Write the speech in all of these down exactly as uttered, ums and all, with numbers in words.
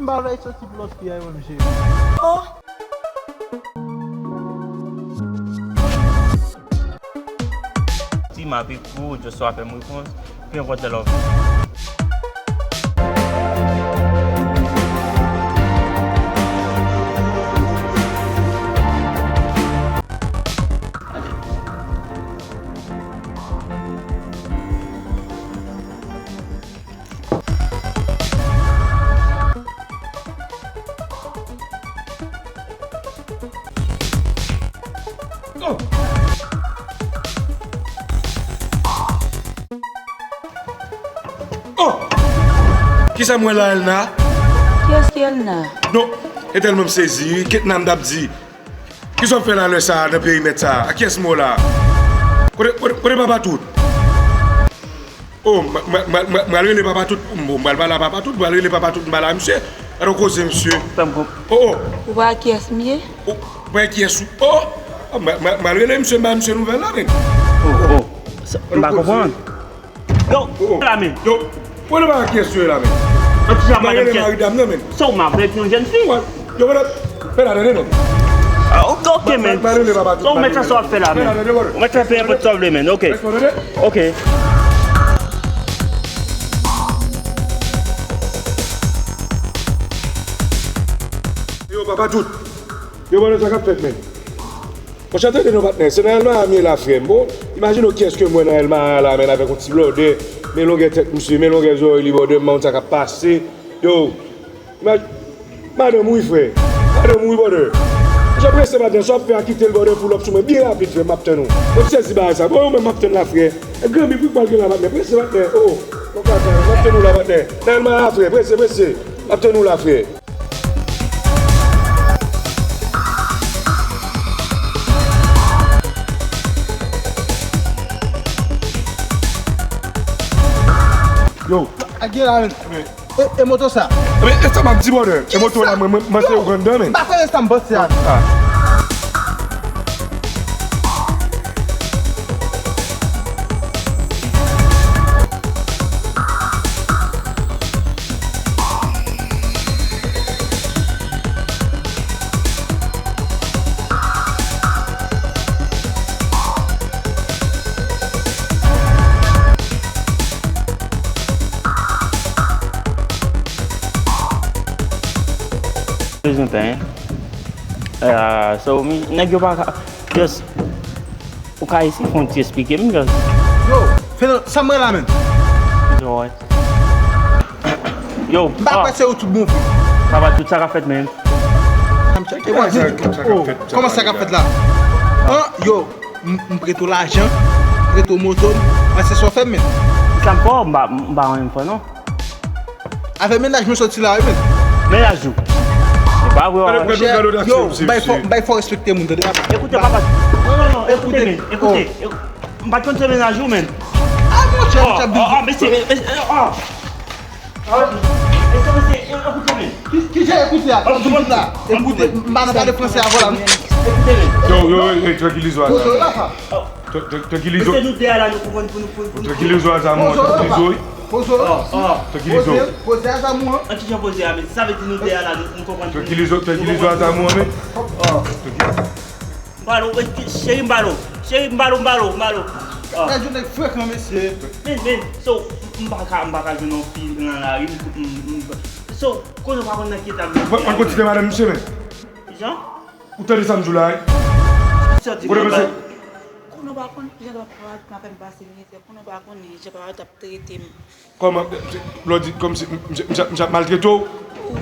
Pale soti pou lòt fi a yo menm, cheri. Ti m ap ekri w, just w a fè m repons. Pi enpòtan love. Oh! Oh! Kisa m wè la, Elna? Kiyès ki Elna? Non, e tèlman m sezi, wi. Ketna m t ap di. Kisa w ap fè la lè sa a nan perimèt sa a? A kiyès m wè w la? Kote, kote, kote Papa Tout? Oh, m, m, m, m, m al rele Papa Tout. Bon, m pral pale a Papa Tout, m pral rele Papa Tout, m pale a misye. Gade yon koze, misye. Fè m konp- Oh, oh. Ou pa kiyès m ye? Oh, pa kiyès ou? Oh, oh, m, m, m al rele misye, m ba misye nouvèl la, men. Oh, oh. Sa, m pa konprann. Yo, oh, oh, la men. Yo, ou pa kiyès ou ye la, men. An ti jan, madanm, kiyès? Mari dam nan, men. Sa w map avèk yon jèn fi? Yo, men, men, la, tande, men. Ah, ok, ok, men. Ou mèt fè sa w ap fè la, men. Ou mèt fè pe enpòt sa w vle, men. Ok. Ok. Yo, Papa Tout. Yo, mwen, sa k ap fèt, men. Monchè, tande non, patnè. Se nan Elma a m ye la, frè m. Bon, imajine w kiyès ke m wè nan Elma a la, men, avèk yon ti blòdè. Men longè tèt misye, men longè zòrèy li, brother, m pa konn sa k ap pase. Yo, imaj-, madanm wi, frè. Madanm wi, brother. Jan prese madanm, sa w ap fè a, kite l, brother, pull up sou mwen byen rapid, frè, m ap tann ou. Mwen sezi bagay sa. Bon, ou menm m ap tann la, frè. E granmi, pou k pral gen la, patnè. Prese, patnè. Oh, oh. Bon, kaka, m ap tann ou la, patnè. Nan Elma a, frè. Prese, prese. M ap tann ou la, frè. Yo. A gen la, men. E, e moto sa? Men, e sa m ap di, brother. E moto la, mwen, mwen, mwen se yo grandè, men. M pa konnen sa m panse a. Ah. Bezwen pen. Ah, so, mi, nèg yo pa ka, just, ou ka isi fè yon ti esplike m, just. Yo, fè nan, sa mwen la menm. Yo, m pa kwè se ou tout bon vre. Sa va, tout sa ka fèt menm. Sa m tcheke, wè, oh, kòman sa ka fèt la? An, yo, m, m prete w lajan, m prete w moto m, an se sa w fè m menm. Sa m fè w, m pa, m pa anyen m fè non. Avèk mennaj mwen soti la, wi, men. Mennaj ou? Se pa vre, wè. Yo, bay fò, bay fò respekte moun, tande, papa. Ekoute, papa. Non, non, non, ekoute, men, ekoute. M pa t konn se mennaj ou, men. Ah, monchè, monchè, oh, oh, mesye, mesye, oh. Ah, mesye, mesye, ekoute, men. Ki, ki jan ekoute a? Ekoute, m pa nan pale franse avè w la, non. Ekoute, men. Yo, yo, yo, trankilize w. Poze w la, pa. Tran-, tran-, trankilize w. Mesye, nou de a la, nou konprann pou nou, pou nou, pou nou. Trankilize w, Azamou, trankilize w. Poze w, pa. Poze w. Trankilize w. Poze, poze Azamou an. An kijan poze a, men sa vle di nou de a la, nou, nou konprann. Trankilize w, trankilize w, Azamou an, men. M ba l, cheri, m ba l, cheri, m ba l, m ba l, m ba l. Nèg yo nèg frekan, mesye. Men, men, so, m pa ka, m pa ka jwenn yon fi nan lari, m, m, m, so, konnen w pa konn nan ki eta m ye. Mwen, mwen konn ti de madanm misye, men. Kijan? Ou tande sa m di w la, wi? Kote mesye? Konnen w pa konn jan papa t ap fè m pase mizè, konnen w pa konn jan papa t ap trete m. Kòman, lè w di kòmsi m, m, m, m ap maltrete w?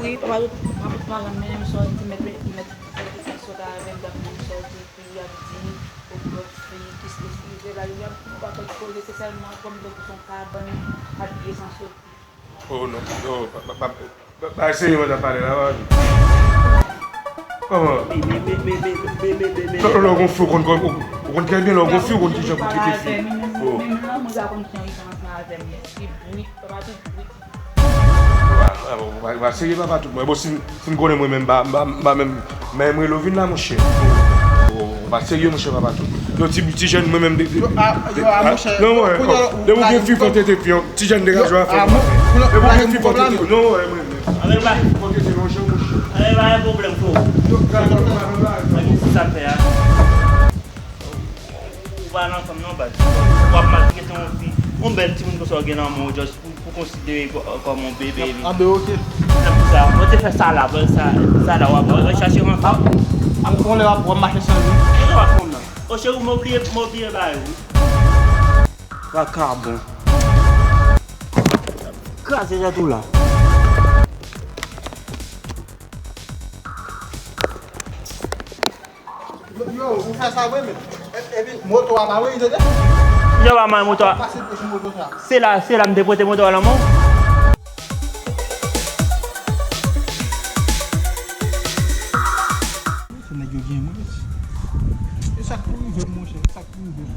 Wi, papa t, papa t pa janm mennen m sòti, mèt, mèt sòti avè m, t ap mennen m sòti, epi l ap di, o, lòt fi, kis, kis, kis, epi l ap di, m pa konn koze, se sèlman kòm tankou se yon kabann, abiye san soti. Oh, non, non, pa, pa, pa, pa, pa eseye mwen ta pale la, pa vin. Kòman? Non, non, non, gon fi, ou konn, ou, ou konn trè byen, lè w gon fi, ou konn kijan pou trete fi. Oh. Menm lanmou sa konn jan li panse avè m, li brit, papa tout brit. Ah, ah, bon, pa, pa serye, papa tout. Mwen, bon, si, si m konnen mwen menm, m pa, m pa, m pa menm, menm rele w vin la, monchè. Oh, pa serye, monchè, papa tout. Yo, ti, ti jèn, mwen menm, de, de, yo, a, de, yo, a, a, monchè, non, wè, kounye a, depi w gen fi, fò tete fi, ti jèn degaje w a fè. Depi w gen fi, fò tete, non, wè, mwen menm. Fò tete fi, Mwen gen si sa fè a. Ou pa nan fanm non, baz. W ap maltrete yon fi, yon bèl timoun konsa w gen nan men w, just pou, pou konsidere kò-, kòm yon bebe. Anben, ok. Se pou sa, mwen te fè sa la, bon, sa, sa la, w ap, w ap chache yon fanm. Ap, ap, yon lè w ap, w ap mache san li. Kote w ap fanm nan? O cheri, mwen bliye, mwen bliye bagay, wi. Vakabon. Kraze tèt ou la. Yo, ou fè sa vre, men. E, epi, moto a pa vre, li te de? Yo, pa mal moto a. Pase pwòch moto sa. Se la, se la m te pote moto a lan men w. Se nèg yo gen mwen. E sa k pou rive m, monchè, e sa k pou rive m.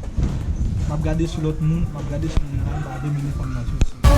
M ap gade sou lòt moun, m ap gade sou moun nan, m pa vle mennen fanm nan soti.